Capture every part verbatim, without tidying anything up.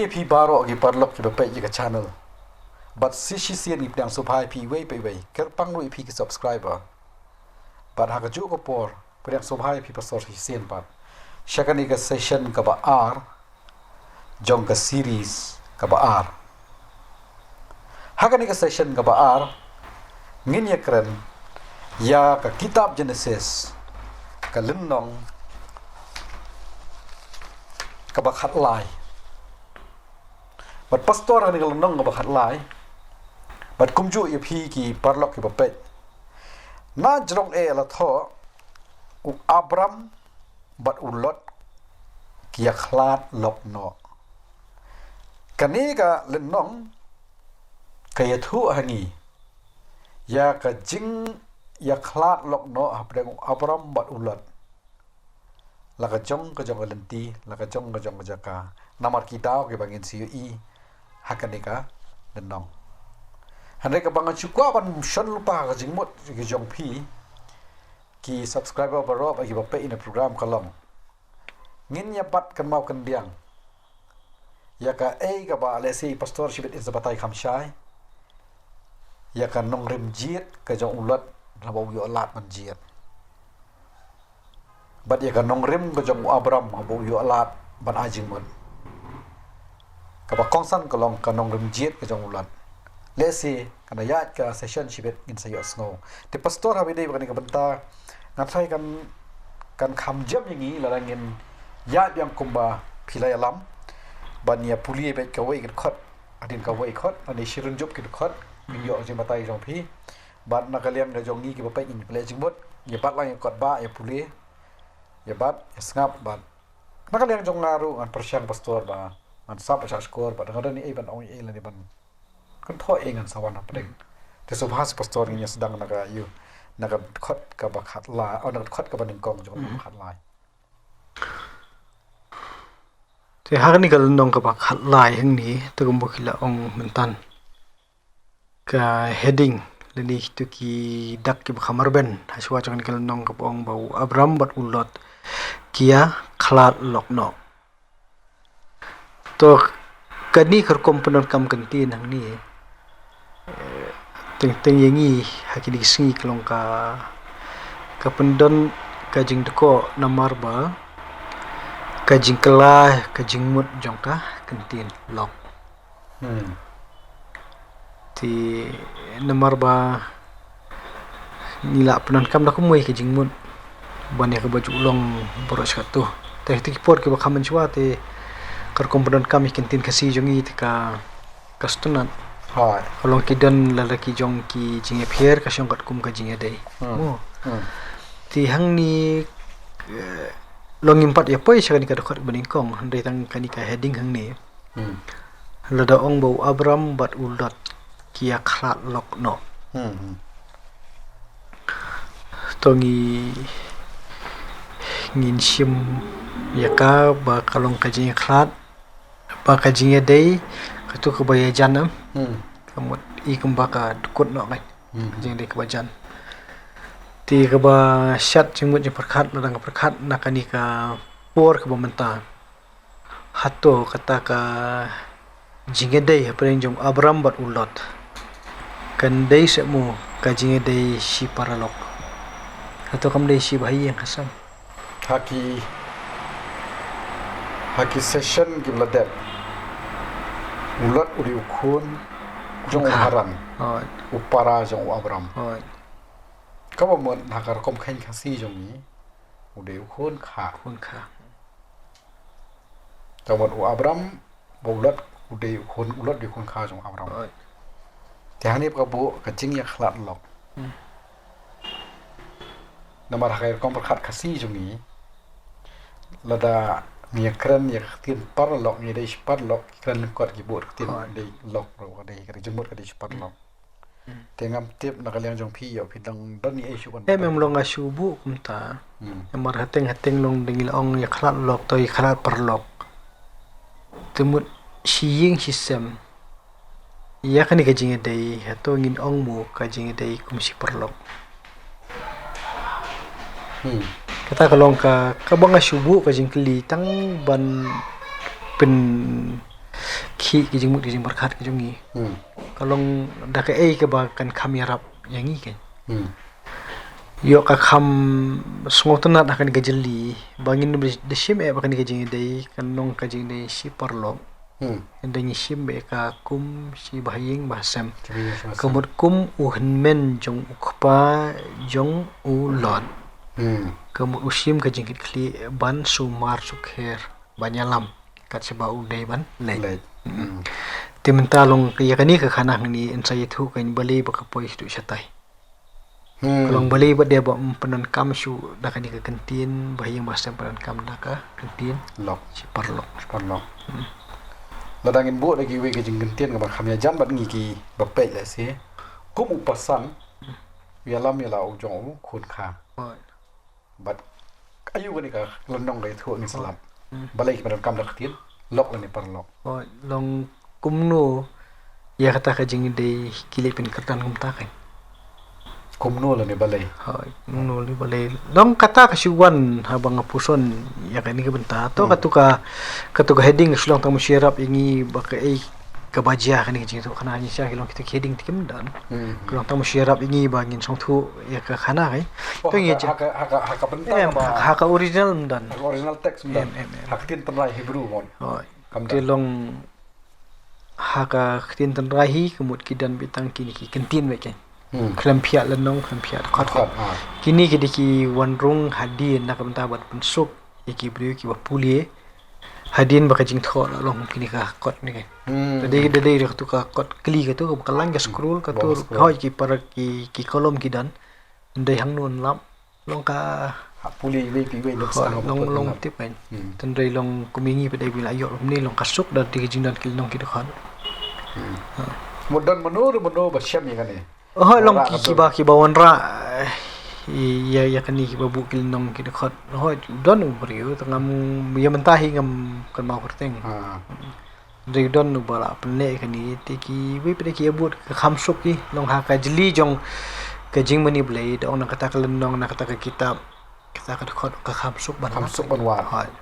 Phi baroh ki paralok kiba peit ïa ka channel. Bad shisien ngi pdiang sngewbha ïa phi iwei pa iwei. Kyrpang ruh ïa phi ki subscriber. Bad ha kajuh ka por, pdiang sngewbha ïa phi pastor shisien pat. Sha kane ka session kaba ar jong ka series kaba ar. Ha kane ka session kaba ar, ngin ïakren ïa ka kitab Genesis, ka lynnong kaba khatlai. Bad pastor, ha kane ka lynnong kaba khatlai, bad kumjuh ïa phi ki paralok kiba peit, na jrong eh la thoh, u Abram bad u Lot ki ïakhlad lok noh. Kane ka lynnong ka ïathuh ha ngi ïa ka jingïakhlad lok noh hapdeng u Abram bad u Lot. La ka jong ka jong ka lynti, la ka jong ka jong ka jaka. Namar ki daw kiba ngin sa ïohi ha kane ka lynnong. Hynrei kaba ngan shu kwah ban shon lypa ka jingmut ka jong phi ki subscriber baroh bad kiba peit ïa kane ka program ka long, ngin ïa bat kynmaw kyndiang ïa kaei kaba lehse i pastor shibit in sa batai kham shai, ïa ka nongrim jied ka jong u Lot haba u ïoh lad ban jied, bad ïa ka nongrim ka jong u Abram haba u ïoh lad ban ai jingmut. Kaba kongsan ka long ka nongrim jied ka jong u Lot. Lehse kan ïaid ka session shibit ngin sa ïohsngew. Te pastor, haba ïadei bad kane ka bynta, ngan tharai kan, kan kham jam ïa ngi lada ngin ïaid biang kumba phi la ïalam, ban ïa pule beit kawei ka dkhot hadien kawei ka dkhot, lane shi rynjup ki dkhot, ngin ïoh jingbatai jong phi. Bad na ka liang ka jong ngi kiba peit, ngin pynleit jingmut, ïa bat lang ïa kot ba ïa pule, ïa bat ïa sngap. Bad na ka liang jong nga ruh ngan pyrshang pastor ba ngan sap shah shkor, bad nga don ei ban ong ei lane ban kynthoh ei, ngan sa wan hapdeng. Te sngewbha seh pastor, ngin ïa sdang na ka ïu, na ka dkhot kaba khatlai, oh, na ka dkhot kaba nyngkong jong kaba khatlai. Te ha kane ka lynnong kaba khatlai hangne, te kumba ki la ong mynta, ka heading lane kito ki dak kiba kham marben ha shuwa jong kane ka lynnong kaba ong ba u Abram bad u Lot ki ïakhlad lok noh. To, kane ka rukom pyndonkam kyntien hangne, eh, teng teng ïa ngi ha kine ki sngi ka long ka, ka pyndon ka jingdkhoh namar ba ka jingkylla ka jingmut jong ka kyntien lok. Hmm. Te namar ba ngi la pyndonkam da kumwei ka jingmut ban ïa kaba ju long baroh shi katta. Te ha kito ki por kiba kham mynshuwa te ka rukom pyndonkam ïa ki kyntien Khasi jong ngi te ka, ka sngewtynnat. Hooid. Ka long ki don lada ki jong ki jingïapher ka shong katkum ka jingïadei. Hmm. Mo. Hmm. Te hangne, eh, long ngim pat ïa poi sha kane ka dkhot ba nyngkong, hynrei tang kane ka heading hangne. Hmm. Lada ong ba u Abram bad u Lot ki ïakhlad lok noh. Hmm, hmm. To ngi, ngin shim ïa ka ba ka long ka jingïakhlad, ba ka jingïadei, kato kaba ïajan, em. Hmm. Ka mut i kumba ka dkut noh ngai. Hmm. Ka jingïadei kaba jan. Te kaba shad jingmut jingpyrkhat, lada nga pyrkhat na kane ka por kaba mynta. Hato kata ka jingïadei hapdeng jong u Abram bad u Lot kan dei seh mo ka jingïadei shi paralok? Hato kam dei shi bahaïing ha sem? Ha ki, ha ki session kiba la dep, u Lot u dei u khun jong u Haran, u para jong u Abram. Kaba mut ha ka rukom kheiñ Khasi jong ngi, u dei u khun kha. Khun kha. Te u Abram, ba u Lot, u dei u khun, u Lot u dei u khun kha jong u Abram. Te hangne ba ka buh ka jingïakhlad lok. Hmm. Namar ha ka rukom pyrkhat Khasi jong ngi, lada ngi ïakren ïa ka ktien paralok, ngi dei shi paralok, ki kren lyngkot ki buh ka ktien dei lok ruh, ka dei ka jingmut ka dei shi paralok. Te ngam tip na ka liang jong phi, ïoh phi dang don ei shuh ban. Em, em long nga shu buh kumta. Hmm. Namar hateng hateng long dang ïa la ong ïakhlad lok, to ïakhlad paralok. Te mut shi ïing shi sem, ïa kane ka jingïadei, hato ngin ong mo ka jingïadei kum shi paralok? Hmm. Kata ka long ka, kaba nga shu buh ka jingkylli tang ban pyn khih ki jingmut ki jingpyrkhat ki jong ngi. Hmm. Ka long da kaei kaba kan kham ïarap ïa ngi kein. Hmm. Ïoh ka kham sngewtynnat ha kane ka jylli ba ngin da shim eh ba kane ka jingïadei kan long ka jingïadei shi paralok. Hmm. Ynda ngi shim beit ka kum shi bahaïing bahasem. Shi bahaïing bahasem. Ka mut kum u hynmen jong u kpa jong u Lot. Hmm. Ka mut u shim ka jingkitkhlieh ban sumar sukher ban ïalam kat shaba u dei ban leit. Leit. Hmm. Hmm. Te mynta long ïa kane ka khana hangne yn sa ïathuh kein balei ba ka poi shuh shatai. Hmm. Ka long balei ba dei ba ym pyndonkam shuh da kane ka kyntien bahaïing bahasem, pyndonkam da ka kyntien lok. Shi paralok. Shi paralok. Hmm. Lada ngin buh da kiwei ka jingkyntien kaba kham ïajan bad ngi kiba peit lehse. Kum u pasan, u ïalam ïa la u jong u khun kha. Hooid. Bad aïu kane ka lynnong ka ïathuh ngin sa lap. Hmm. Balei ki pyndonkam da ka ktien lok lane paralok. Hooid, long kumno ïa kata ka jingïadei ki leit pynkyrdan kumta kein. Kumno lane balei. Hooid, kumno lane balei. Long kata ka shu wan haba nga puson ïa kane ka bynta. To, hmm, katu ka, katu ka heading shu long tang ban shu ïarap ïa ngi ba kaei kaba jia ha kane ka jingïathuhkhana, ngi sha ki long kita ki heading te kim don. Hmm. Ka long tang ban shu ïarap ïa ngi ba ngin sngewthuh ïa ka khana kein. Oh, to ngi ha ka, ha ka, ha ka, ha ka bynta, em, ba ha ka, ha ka original ym don. Ha ka original text ym don. Em, em, em. Ha ka ktien tynrai Hebrew mon. Hooid. Kam don. Te long ha ka ktien tynrai hi ka mut ki don beit tang kine ki kyntien beit kein. Hmm. Khlem phiah lynnong, khlem phiah dkhot. Dkhot, ah. Kine ki dei ki wan rung hadien na ka bynta ban pynsuk ïa ki briew kiba pule hadien ba ka jingthoh la long kine ka kot ne kein. Hmm. Da dei, da dei katu ka kot kli katu kaba kyllain ka scroll katu. Ba scroll. Hooid, ki para ki, ki column ki don. Dei hangno yn lap. Long ka ha pule iwei pa iwei, long, hooid, sa long, long tip kein. Hmm. Tynrai long kum ïa ngi pat dei ba la ïoh kumne long ka suk da dei ki jingdon ki lynnong ki dkhot. Hmm. Ha. Mut don mano ruh mano ba shem ïa kane. Hooid, long ki, kiba, kiba wanrah, eh, ïa, ïa kane kiba buh ki lynnong ki dkhot. Hooid, don u briew, te ngam, ïa mynta hi ngam kynmaw kyrteng. Ha. Dei don uba la pynleh kane, te kiwei pat de ki ïa bud ka kham suk hi, long ha ka jylli jong ka jingmane Blei, da ong na kata ka lynnong, na kata ka kitab, kata ka dkhot ka kham suk ban wad. Kham suk ban wad. Hooid.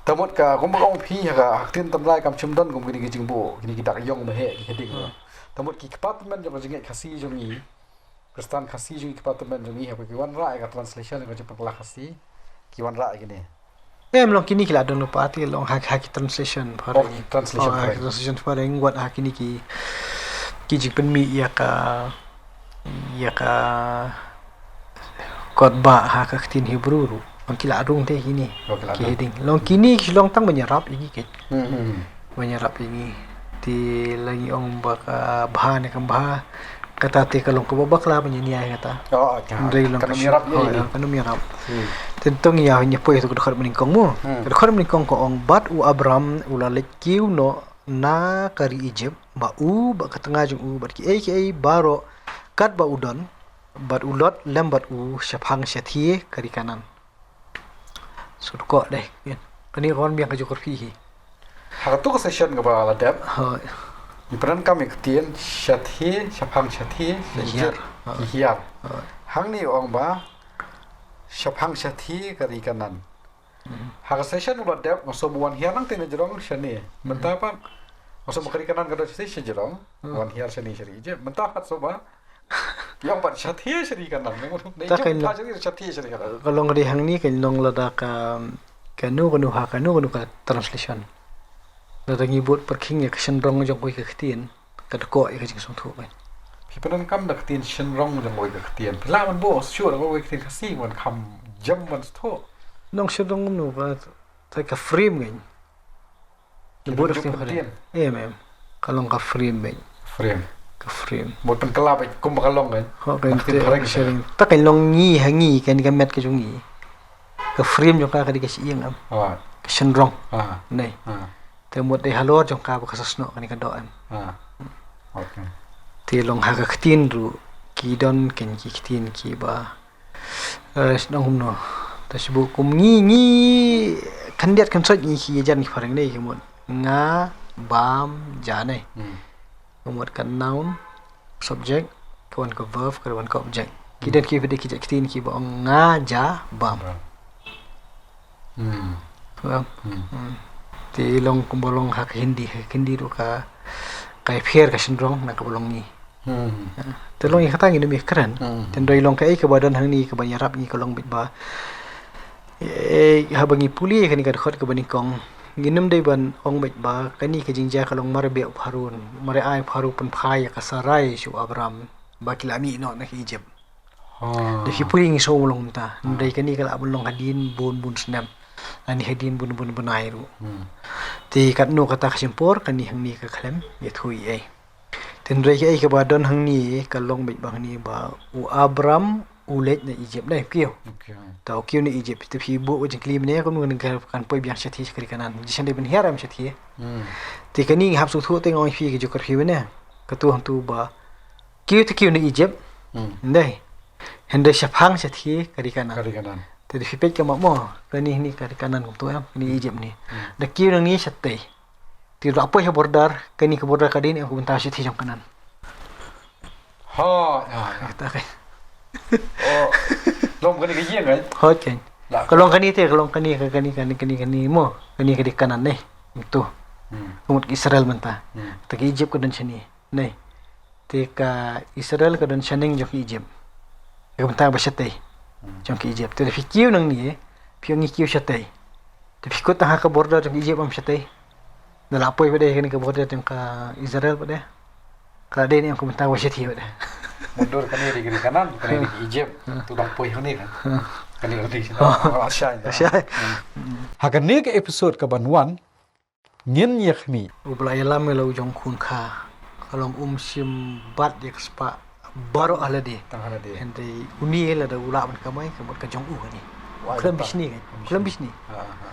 Te mut ka, kumba ong phi ha ka, ha ka ktien tynrai kam shym don kum kine ki jingbuh, kine ki dak ïong ba heh ki heading. Hmm. Te mut ki kpa tymmen jong ka jingngeit Khasi jong ngi, Khristan Khasi jong ngi, kpa tymmen jong ngi, haba ki wanrah ïa ka translation ka jingpynkhlaiñ Khasi, ki wanrah ïa kine. Em, long kine ki la don lypa te long ha, ha ki translation phareng. Oh, ki translation phareng. Oh, ha ki translation phareng, wat ha kine ki, ki jingpynmih ïa ka, ïa ka kot ba ha ka ktien Hebrew ruh. Long ki la rung te kine. Oh, ki la rung. Ki heading. Long kine ki long tang ban ïarap ïa ngi kein. Hmm, hmm, hmm. Ban ïarap ïa ngi. Te la ngi ong ba ka bha ne kam bha. Kata te ka long kaba bakla ban ïa ngi ïa kata. Oh, ka. Hynrei long kan ym ïarap ïa ngi. Oh, kan ym ïarap. Hmm. Te to ngi ïa ngi poi ha ka dkhot banyngkong mo. Hmm. Ka dkhot banyngkong ka ong bad u Abram u la leit kiew noh na ka ri Egypt, ba u bad ka tnga jong u bad kiei kiei baroh katba u don, bad u Lot lem bad u shaphang shathie ka ri Kanaan. Shu dkoh dei. Kane ka wan biang ka geography hi. Ha katu ka session kaba la dep. Hooid. Ngi pyndonkam ïa ka ktien shathie, shaphang shathie, ki hiar. Shathie, hooid, ki hiar. Hooid. Hangne ong ba shaphang shathie ka ri Kanaan. Hmm. Ha ka session kaba la dep nga sngew ba wan hiar nangta na jrong shane. Mynta pat nga sngew ba ka ri Kanaan ka don shathie sha jrong. Hmm. Wan hiar shane sha ri Egypt. Mynta pat sngew ba Ïa, ban shathie shathie kan nang. Ta kan long. Shathie shathie kan nang. Ka long dei hangne kan long lada ka, kano kano ha kano kano ka translation. Lada ngi bud pyrkhing ïa ka shynrong jong kawei ka ktien, ka dkoh ïa ka jingsngewthuh kan. Phi pyndonkam da ka ktien shynrong jong kawei ka ktien. Phi lah ban buh shuh da kawei ka ktien Khasi ban kham jem ban sngewthuh. Long shynrong kumno ba, ta ka frame kan. Ki bud ktien phareng. Em, em. Ka long ka frame beit. Frame. Ka frame. Bud pynkylla beit kumba ka long kan. Ho, kan. Ktien phareng. Ta kan long ngi ha ngi kan ka met ka jong ngi. Ka frame jong ka ka dei ka shyieng em. Ka shynrong. Nei. Te mut dei halor jong ka ba ka sasnoh kan ka doh em. Okay. Te long ha ka ktien ruh ki don kan ki ktien kiba Eh, shnong kumno. Ta shibun kum ngi, ngi khyndiat khynsoit ngi ki jan ki phareng dei ki mut nga, bam, ja ne. Hmm. Ka mut ka noun, subject, ka wan ka verb, ka wan ka object. Ki don ki phi dei ki jait ktien kiba ong nga, ja, bam. Bam. Hmm. Bam. Hmm. Hmm. Te long kumba long ha ka Hindi, ha ka Hindi ruh ka, ka ïapher ka shynrong na kaba long ngi. Hmm. Te long ïa kata ngi nym ïakren. Hmm. Te hynrei long kaei kaba don hangne kaba ïarap ngi ka long beit ba, eh, haba ngi pule ïa kane ka dkhot kaba nyngkong, ngi nym dei ban ong beit ba kane ka jingjia ka long mar ba u Pharun, mar ai u Pharun pynphai ïa ka Sarai sha u Abram ba ki la mih noh na ka Egypt. Ha. Da phi pule ngi sngew long mynta. Hynrei kane ka lah ban long hadien bun bun snem, lane hadien bun bun bnai ruh. Hmm. Te katno kata ka shim por, kane hangne ka khlem ïathuh ei ei. Te hynrei kaei kaba don hangne ka long beit ba hangne ba u Abram u leit na Egypt, ne, u kiew. Okay. Ta u kiew na Egypt, te phi buh ka jingkylli mynne, kumno kan, kan poi biang shathie sha ka ri Kanaan. Jingshisha dei ban hiar em shathie. Hmm. Te kane ngi hap sngewthuh te nga ong ïa phi ka geography mynne. Katu hangtu ba kiew te kiew na Egypt. Hmm. Hynrei, hynrei shaphang shathie ka ri Kanaan. Ka ri Kanaan. Te da phi peit ka map mo, kane hangne ka ri Kanaan kumtu em, kane Egypt ne. Hmm. Da kiew nangne shatei. Te da poi ha border, kane ka border ka dei ne em ka bynta shathie jong Kanaan. Ha, ya, ya. Kata ka. Oh, long kane ka ïing, eh? Hooid, kan. Lah. Ka long kane te, ka long kane, ka kane, kane, kane, kane mo. Kane ka dei Kanaan ne. Kumtu. Hmm. Ka mut ka Israel mynta. Hmm. Te ka Egypt ka don shane. Ne. Te ka Israel ka don shaneng jong ka Egypt. Ka bynta ba shatei. Hmm. Jong ka Egypt. Te da phi kiew nangne, phi ong ngi kiew shatei. Te phi kut tang ha ka border jong ka Egypt em shatei. Da la poi pat de kane ka border jong ka Israel pat de. Ka la dei ne em ka bynta ba shathie pat de. Mutdur kane dei ka ri Kanaan, kane dei ka Egypt. Hmm. Tu dang poi hangne kan. Hmm. Kane ka dei. Oh. Oh, shai. Shai. Hmm. Ha kane ka episode kaban wan, ngin ïa khmih. U Blei ïalam ïa la u jong khun kha. Ka long um shim bat ïa ka spah baroh ha lade. Tang ha lade. Hynrei une lada u lah ban kamai, ka mut ka jong u kane. Wah, khlem bishni kan. Khlem bishni. Ha, ha.